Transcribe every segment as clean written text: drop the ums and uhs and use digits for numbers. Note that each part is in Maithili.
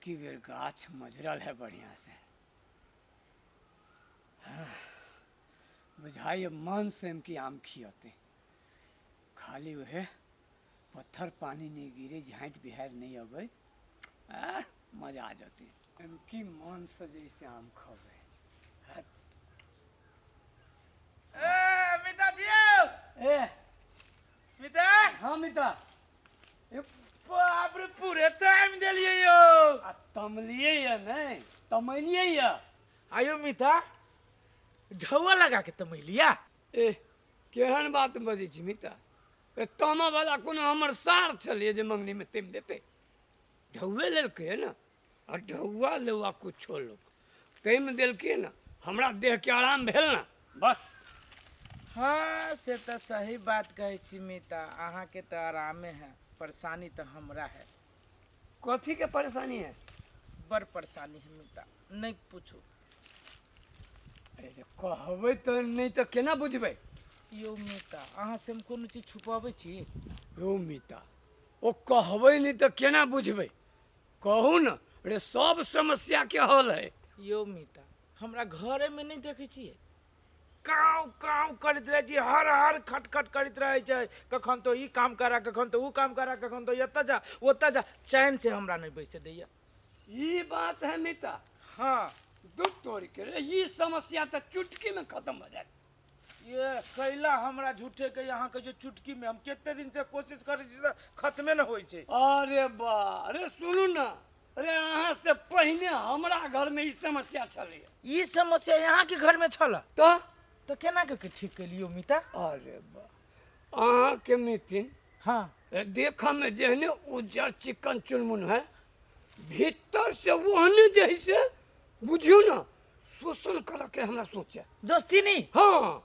की बेर गाछ मजरल है बढ़िया से। हाँ, बुझाइए मन से हम कि आम खियते। खाली उहे पत्थर पानी नहीं गिरे, झाँट बिहार नहीं अबै, आ मजा आ जती। हम की मन से जैसे आम खबै। हट। ए मिता जी यौ। ए मिता। हाँ मिता। ए, बाप रे, पूरे टाइम देलियै यौ। आ तमलियै या नहि तमैलियै या। आयो मिता, ढौआ लगा के तमैलिया? ए केहन बात बजै छी मिता? ए तामा वाला कोनो हमर सार छलियै जे मंगनी में तिम देतै? ढौए लेलकै ने, आ ढौआ लेवा कुछो लोक ताहिमे देलकै ने, हमरा देहके आराम भेल ने बस। हाँ से तऽ सही बात कहै छी मिता, अहाँके तऽ आरामे है, परेशानी तऽ हमरा है। कथी के परेशानी है? बड़ परेशानी है मिता, नहि पूछू। अरे कहबै तऽ नहि तऽ केना बुझबै? यौ मिता, अहाँ से हम कोनो चीज छुपाबै छी? यौ मिता, ओ कहबै नहि तऽ केना बुझबै? कहू ने रे, सब समस्या के हल है। यौ मिता, हमरा घरे में नहि देखै छियै, काँव काँव करैत रहै छी, हर हर खटखट करैत रहै छै। कखन तो ई काम करा, कखन तो ऊ काम करा, कखन तो एतऽ जा ओतऽ जा, चैन से हमरा नहि बैसे दैया। ई बात है मिता? हाँ। दुख तोड़ के रे, ई समस्या तऽ चुटकी में खत्म हो जाए। ये कैला हमरा झूठे के यहाँ के जो चुटकी में हम कते दिन से कोशिश करै छी तऽ खत्मे न होइ छै। अरे बा, अरे सुनू ना, अरे अहाँ से पहिने हमरा घर में ई समस्या छलैया। ई समस्या यहाँ के घर में छल? तऽ तऽ केना के ठीक केलियो मिता? अरे बा, अहाँ के मिथिन हाँ देखऽ में जेहने उज्जर चिकन चुनमुन है, भीतर से ओहने जे है से बुझियौ ना शोषण करऽ के हमरा सोचे। दोस्ती नहीं? हाँ।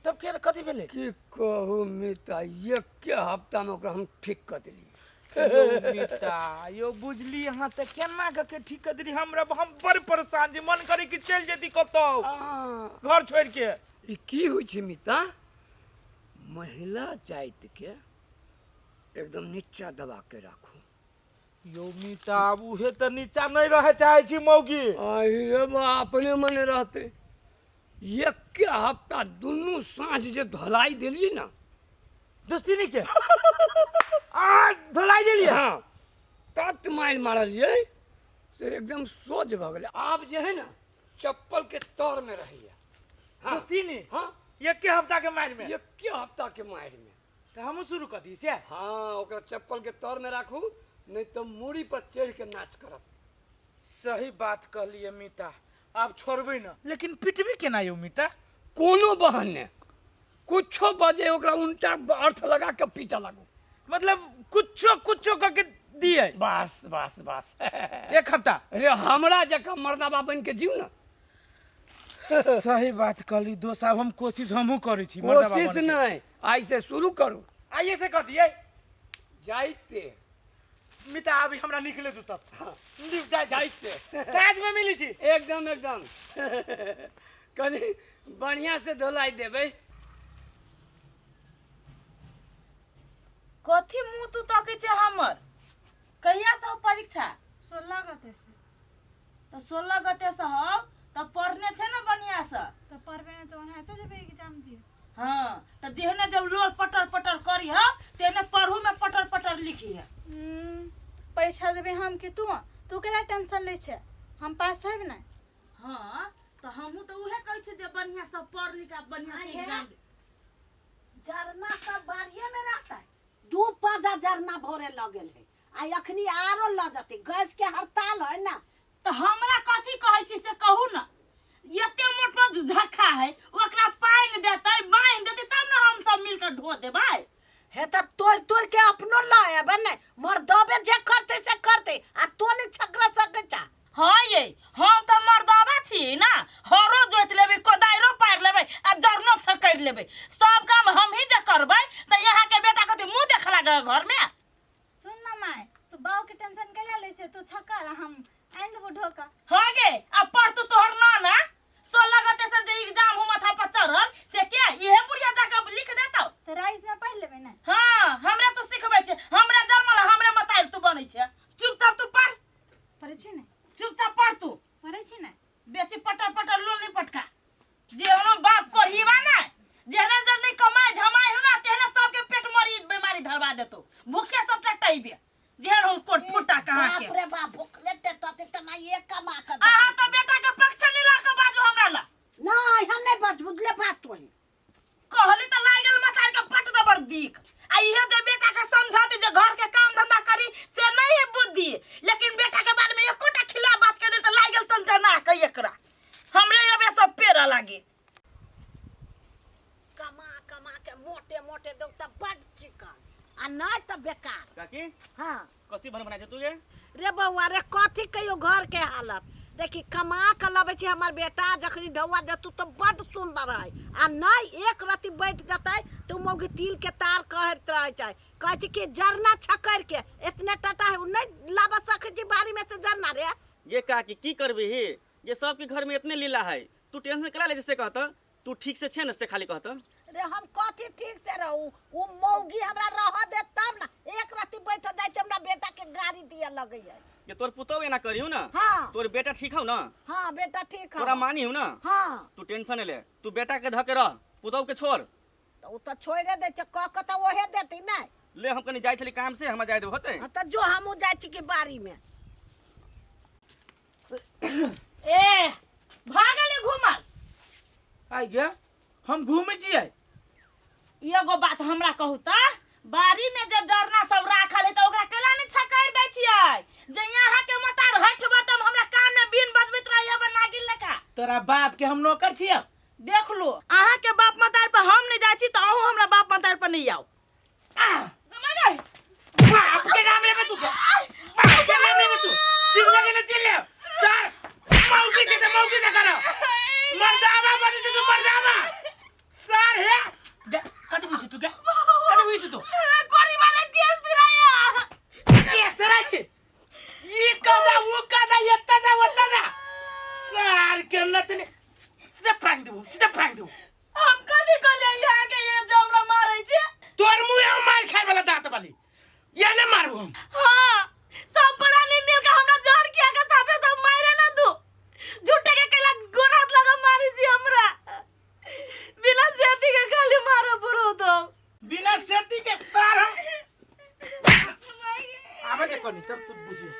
तब के कथी भेलै? की कहू मिता, एके हफ्ता में ओकरा हम ठीक कऽ देलियै। यौ मिता, यौ बुझली अहाँ तऽ केना कऽ के ठीक कऽ देली हमरा? हम बड़ परेशान छी, मन करे कि चलि जेती कतौ घर छोड़ि के। ई की होइ छै मिता, महिला जाति के एकदम नीचा दबा के राखू। यौ मिता, आब उहे तऽ नीचा नहि रहै चाहै छी मौगी। अरे बा, अपने मने रहते। एके हफ्ता दुनू साँझ जे धोलाई देलियै ना दोस्ती नहीं के आ धोलाई देलियै? हाँ, तत मारि मारलियै से एकदम सोझ भऽ गेलै। आब जे है ना चप्पल के तर में रहैया। हाँ। दोस्ती नहीं? हाँ। एके हफ्ता के मारि में? एके हफ्ता के मारि में। तऽ हमहूँ शुरू कऽ दी से? हाँ, ओकरा चप्पल के तर में राखू, नहीं तऽ मूड़ी पर चढ़ के नाच करत। सही बात कहलियै मिता, आब छोड़बै ना। लेकिन पिटबी केना यौ मिता? कोनो बहाने कुछो बजे ओकरा उल्टा अर्थ लगा के पीटा लागू। मतलब कुछो कुछो कऽ के दियै? बस बस बस। एक हफ्ता? अरे हमरा जकाँ मर्दाबा बन के जीव ना। सही बात कहली दोस्त, आब हम कोशिश हमहूँ करै छी मर्दाबा कोशिश बनके। नहीं, आइ से शुरू करू। आइए से कह दियै? जाइते। मिता, अभी हमरा निकले दू तब। हाँ। जाइ जाइते। साँझ में मिली छी। एकदम एकदम, कनि बढ़िया से धोलाई देबै। कथी मुँह तू तकै छै हमर? कहिया से हो परीक्षा? 16 गते से। तऽ 16 गते से हौ तऽ पढ़ने छै ने बढ़िया से? तऽ पढ़बे नहि तऽ ओनाहिते जेबै एग्जाम दिए। हाँ, तऽ जेहने जब लोल पटर पटर करी ह तेहने पढ़ू में पटर पटर लिखी है। परीक्षा देबै हम कि तू? तू केला टेंशन लै छै? हम पास हेब ने। हाँ, तऽ हमहूँ तऽ उहे कहै छी जे बढ़िया से पढ़ लिख आ बढ़िया से एग्जाम दे। जरना सब बाड़िए में रहता है, दू पाजा जरना भोरे लऽ गेल है आ अखनी आरो लऽ जतै। गैस के हड़ताल है ना। तऽ हमरा कथी कहै छी से कहू ने? एते मोट मोट झक्खा है, ओकरा पानि देतै बान्हि देतै तब ने हम सब मिलके ढो देबै। हे तऽ तोड़ि तोड़ि के अपनो लऽ एबै ने, मर्दबे जे करतै से करतै आ तो नहि छकरा सकै छा। हाँ ये, हम तऽ मर्दाबा छी ना, हरो जोति लेबै, कोदारिो पारि लेबै आ जरनो छकरि लेबै, सब काम हमही जे करबै तऽ यहाँ के बेटा कथी मुँह देख लागे घर में? सुन ना माय, तू बाऊ के टेंशन केला लै छै? तू छक्कर आ हम आनि देबो ढोका। हाँ गे, आ पढ़ तू तोहर नाना 16 गते से जे एग्जाम हो माथा पर चढ़ल से के इहे बुढ़िया जाके लिख देतौ? तऽ राति में पढ़ लेबै ने। हाँ, हमरे तू सिखबै छै, हमरे जन्मल हमरे मताइल तू बनै छै। चुपचाप तू पढ़। पढ़ै छी ने। बज बुझले बात तोही। कहली त लागल मतार के पट दबर दीक आ इहे जे बेटा के समझाते जे घर के काम धंधा करी से नहीं है बुद्धि, लेकिन बेटा के बारे में एकोटा खिलाफ बात कर दे त लागल टनटना के एकरा हमरे अबे सब पेरा लागे। कमा कमा के मोटे मोटे दो त बड चिकन आ नहीं त बेकार। काकी हाँ कथी बन बनाइ छै तू गे? रे बौआ रे कथी कहियो घर के हालत देखी, कमा के लबै छै हमर बेटा, जखनी ढौआ देतू तऽ बड सुंदर है आ नहीं एक रत्ती बैठ जतै तऽ मौगी तिल के तार कहैत रहै छै, कहै छै कि जरना छकरि के एतने टाटा है उ नहीं लाबऽ सकै छै बाड़ी में से जरना रे। गे काकी की करबिही, ये सबके घर में इतने लीला है, तू टेंशन कला ले से कहत, तू ठीक से छे न से खाली कहत। रे हम कथी ठीक से रहू, उ मौगी हमरा रह दे तब ना, एक रत्ती बैठ जाइ छै हमरा बेटा के गाड़ी दिए लगैया। ये तोर पुतौ एना करियौ ना? हाँ। तोर बेटा ठीक हौ ना? हाँ बेटा ठीक हौ। तोरा मानी हौ ना? हाँ। तू टेंशन ले, तू बेटा के धके रह, पुतौ के छोड़। त उ त छोड़े दे छै, क के त ओहे देती नै। ले हम कनी जाइ छली काम से, हमरा जाय देबो होतै? हाँ त जो हमहूँ जाइ छी कि बाड़ी में। ए भागले घुमल आई गया हम घूमे छियै। एगो बात हमरा कहू त बाड़ी में जे जरना सब राखल है त ओकरा केला नहीं छकड़ दै छियै जे यहाँ के मतार हठ बरतम हमरा कान में बीन बजबैत रहिए नागिन लेखा। तोरा बाप के हम नौकर छियै। देख लो अहाँ के बाप मतार पर हम नहीं जाइ छी त अहूँ हमरा बाप मतार पर नहीं आउ। बाप के नाम लेबे तू, बाप के नाम लेबे तू, चिल्ला के ना चिल्ले सर, मौकी से मौकी से करो मर्दावा बनी से तू मर्दावा सर है। कति बुझी तू के कति बुझी तू गोरी वाला केस दिराया केस दिराय छे ई कदा वो कदा एत्ता जा ओत्ता जा सर के नतने सीधा फेंक देबो, सीधा फेंक देबो। हम कथी कहलियै यहाँ के ये जो हमरा मारै छे? तोर मुँह हम मार खाए वाला दांत वाली या ने मारबो हम। हाँ सब प्राणी मिल के हमरा जहर किया के साफे सब मारे ना तू झूठे के केला गोर हाथ लगा मारी छी हमरा बिना सेती के खाली मारो पुरो तो बिना सेती के सार हम आबे के कोनी तब तू बुझियो।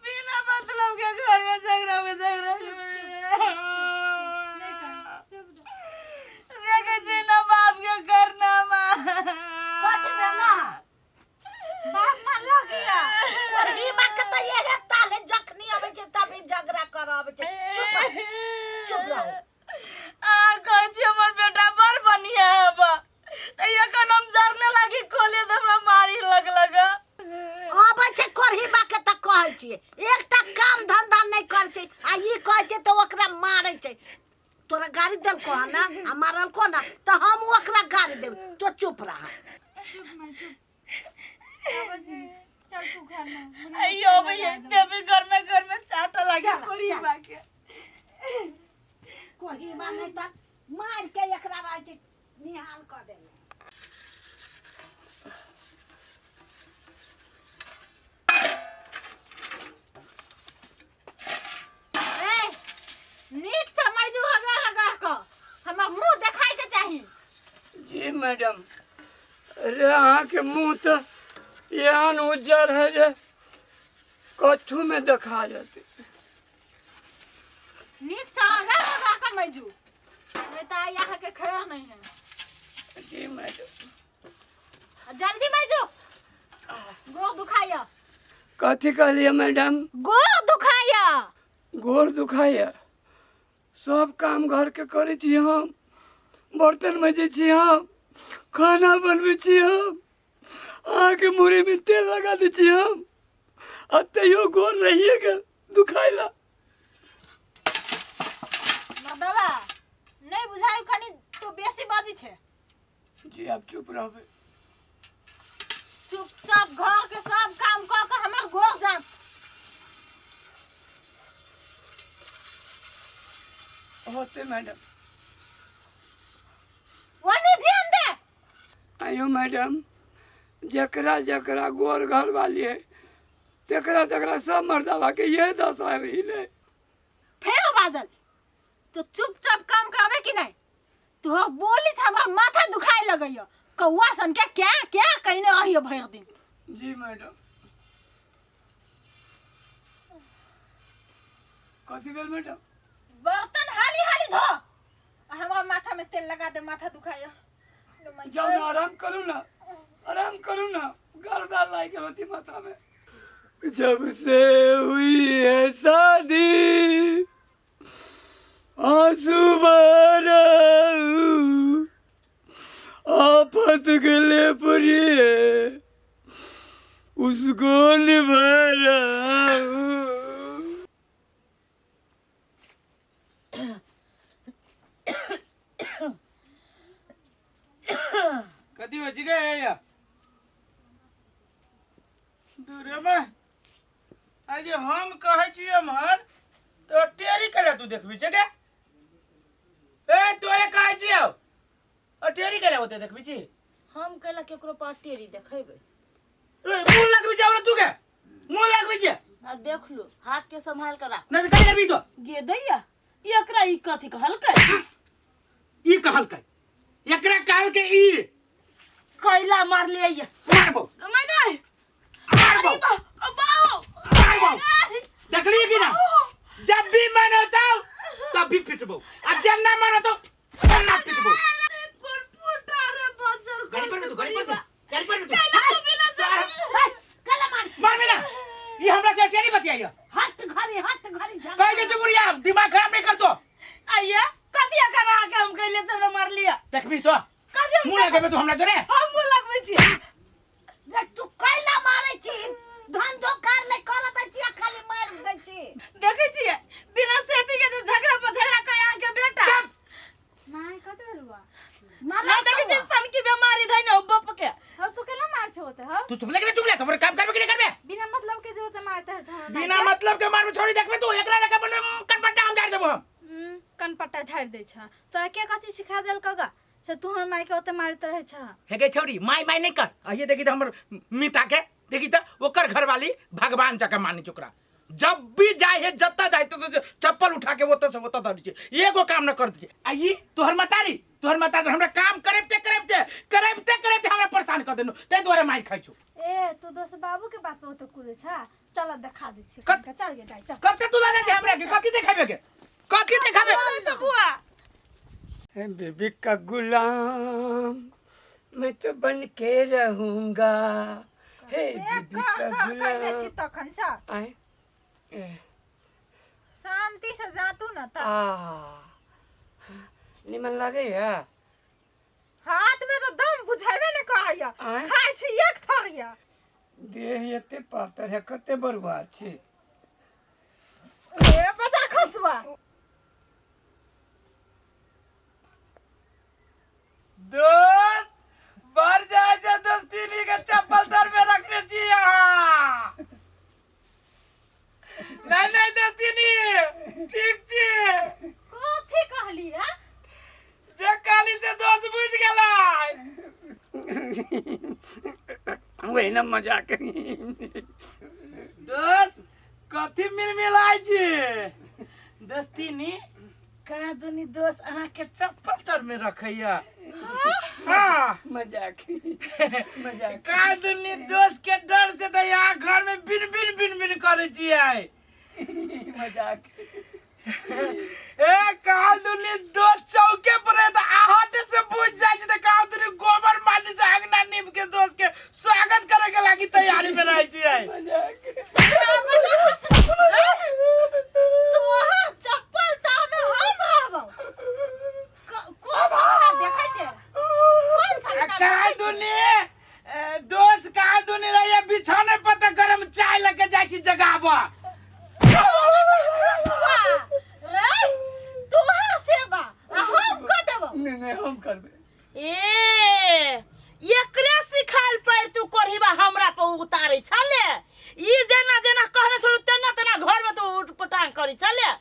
बिना मतलब के घर में झगड़ा में झगड़ा देखे छी ना बाप के करना माँ। कथी भेला? बाप माँ लग गया। और ही माँ के तो ये ताले जखनी आवे छै तभी झगड़ा कर आवे छै। चुप रहो, चुप रहो। आ कहै छी हमर बेटा बड़ बढ़िया है बा, त एखन हम जरने लागी खोले त हमरा मारी लग लग आबै छै कोरही माँ के त कहै छियै एकटा काम धंधा नहि करै छै आ ई कहै छै तऽ ओकरा मारै छै। तोरा गाड़ी देलको हँ ना आ मारलको ना तऽ हम ओकरा गाड़ी देब, तो चुप रह। चल तू घर में। अयो भैया देवी घर में घर में चाटा लागे चल, कोरही चल। माँ के। कोरही माँ नहि तऽ मारि के एकरा रहै छै निहाल कऽ देने। ए, नीक से मजदू हगा हगा क हमरा मुंह देखाय के चाही। जी मैडम, अरे अहाँ के मुंह तो एहन उज्जर है जे कथू में देखा जाते। नीक से हगा हगा क मजदू, नहीं तो आई यहाँ के खड़ा नहीं है। जी मैडम। जल्दी मजदू, गोड़ दुखाया। कथी कहलिए मैडम? गोड़ दुखाया। गोड़ दुखाया? सब काम घर के करै छी हम, बर्तन मजै छी हम, खाना बनबै छी हम, अहाँके मुरही में तेल लगा दै छी हम, आ तैयो गोड़ रहिए गेल दुखाइला। मर्दवा नहीं बुझायो कनी तू बेसी बाजी छे। जी आप चुप रहबे। चुपचाप घर के सब काम क के हमर गोड़ जान। होते मैडम। वनी ध्यान दे। आयो मैडम, जकरा जकरा गोर घर वाली है तेकरा तेकरा सब मर्दावा के यह दशा है हिले। फेर बाजल तो चुपचाप काम करबे कि नहीं? तोहर बोली से हमरा माथा दुखाए लगैया, कौआ सन के क्या क्या कहने रहियो भरि दिन। जी मैडम। कथी भेल मैडम? बर्तन हाली हाली धो आ हमरा माथा में तेल लगा दे, माथा दुखाइया। जाओ ना, आराम करू ना, आराम करू ना, गर्दा लाग गेल होती माथा में। जब से हुई है शादी आंसू बरऊ, आफत गले पड़ी है उसको निभा रहा हूँ। कथी होइ छै गे या दूरेमे आइ जे हम कहै छी एम्हर तो टेरी केला तू देखबी छै गे? ए तोरे कहै छी हौ, टेरी केला ओते देखबी छी? हम कैला केकरो पर टेरी देखेबै? रे मुंह लगबी छै हमरा तू के मुंह लगबी छै। आ देख लो, हाथ के संभाल कर राख। नहीं तऽ कथी करबी तो? गे दैया, एकरा ई कथी कहलकै? ई कहलकै, एकरा कहलकै ई। कैला मारलियै ये? मारबो। My गय। मारबो। अरे बा, बाओ। मारबो। देखलिए कि ना, जब भी मन होता तब भी पिटबो आ जब ना मन होता तब ना पिटबो। अरे कोन फूटा रे बजर। गाड़ी पर में तू, गाड़ी पर में, गाड़ी पर में तू। कैला तू बिना से कैला मार छी? मारबे ना, ये हमरा से टेरी बतियाइयो। हट घरी, हट घरी, झगड़ा। कह दे बुढ़िया, दिमाग खराब नहीं कर तो। आइए, कथी अखन अहाँके हम कैले से हमरा मारलियै? देखबी तो। कथी हम? मुंह लगेबे तू हमरा जोरे? हम मुँह लगबै छी? रे तू कैला मारै छी? धंधो कार नहि करऽ दै छी आ खाली मारि दै छी। देखै छियै, बिना सेती के जे झगड़ा पर झगड़ा करे अहाँके बेटा। चुप। माय, कथी भेल बा? मारै। ना देखै छियै, सनकी बेमारी धैने हो बाप के। हाँ, तू केना मार छौ होते? हाँ। तू चुप ले, चुप ले। तुम्हारे काम करबे कि नहीं करबे? बिना मतलब के जो होते मारते हर हमरा बिना मतलब के मारबे छोड़ी, देखबे तू, एकरा लेके बने कनपट्टा हम झाड़ देबो हम। कनपट्टा झाड़ि दै छ। तोरा के कथी सिखा देलकौ गा से तू हमर माय के ओते मारैत रहै छ? हे गे छौरी, माय माय नहीं कर। आइए देखी त हमर मिता के देखी त, ओकर घरवाली भगवान जका मानी छै ओकरा। जब भी जाए है, जत्ता जाए तो चप्पल उठा के ओतऽ से ओतऽ धरै छै, एगो काम न करते छै। आ ई तोहर मतारी, तोहर मतारी हमरा काम करैबते करैबते करैबते करैबते हमरा परेशान कर देनु, ताहि दुआरे मारि खाइ छौ। ए, तू दोस्त बाबू के बात पे ओते कूदै छ? चल, देखा दै छी। चल गे दाइ, चल। कते तू लऽ जाइ छै हमरा के? कथी देखेबे के, कथी देखेबे? बुआ। बीबी का गुलाम मैं तो बन के रहूंगा, हे बीबी का कह छी गुलाम। तखन से आए ए, शांति से जातू न त। आ निमन लागे है। हाथ में तो दम बुझेबे ने कहैया। आँय? खाइ छी एक थरिया। देह एते पातर है, कते बरुआ छी। ए बजा खसुआ। दोस्त बढ़ जाए छै, दोस्ती के चप्पल तर में रखने छी अहाँ। नहीं नहीं दोस्ती, ठीक छी। कथी कहली है? जे काली से दोस्त बुझ गेलै। वही ना मजाक। दोस्त कथी मिलमिलाइ छी? दोस्तीनी का दुनी दोस्त अहाँके चप्पल तर में रखैया? हाँ। मजाक मजाक। का दुनी दोस्त के डर से तऽ यहाँ घर में बिन बिन बिन बिन करै छियै। मजाक। ए का दुनी दोस्त चौके पर है तऽ आहट से बुझ जाइ छै, तऽ का दुनी गोबर माटी से अंगना नीप के दोस्त के स्वागत करे के लागी तैयारी में रहै छियै। मजाक। तोहर चप्पल तामे हम रहबौ? कोन सपना देखै छै, कोन सपना? का दुनी दोस्त, का दुनी रहैया बिछौने पर तऽ गरम चाय लके जाइ छी जगाबऽ। रे तोहर सेवा आ हम कऽ देबौ? नहीं नहीं, हम करबे। ए एकरे सिखाल पर तू कोरहिबा हमरा पर उतारे छले? ई जेना जेना कहने छलू तेना तेना घर में तू उठ पटांग करी छले?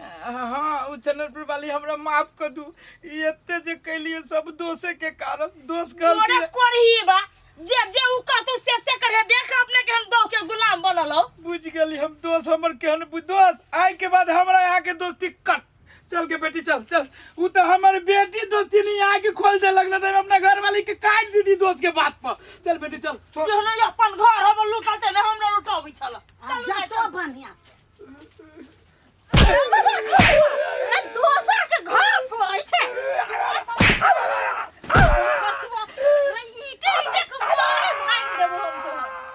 हाँ, उ चननपुर वाली, हमरा माफ कर दू। ई एते जे कैलिए सब दोसे के कारण, दोस्त गलती। तोरे कोरहिबा जे जे उ कहतौ से से करे। देख, अपने के हम बहू के गुलाम बनल हो। बुझ गेली हम दोस्त हमर केहन दोस्त। आइ के बाद हमरा यहाँ के दोस्ती कट। चल के बेटी, चल चल। उ तो हमर बेटी दोस्ती नहीं यहाँ के खोल दे लगल, तो अपना घर वाली के काट दीदी दोस्त के बात पर। चल बेटी, चल, छोड़। जेहने अपन घर हम लूटल तेने हमरा लुटाबै छल। आब जतो बढ़िया से।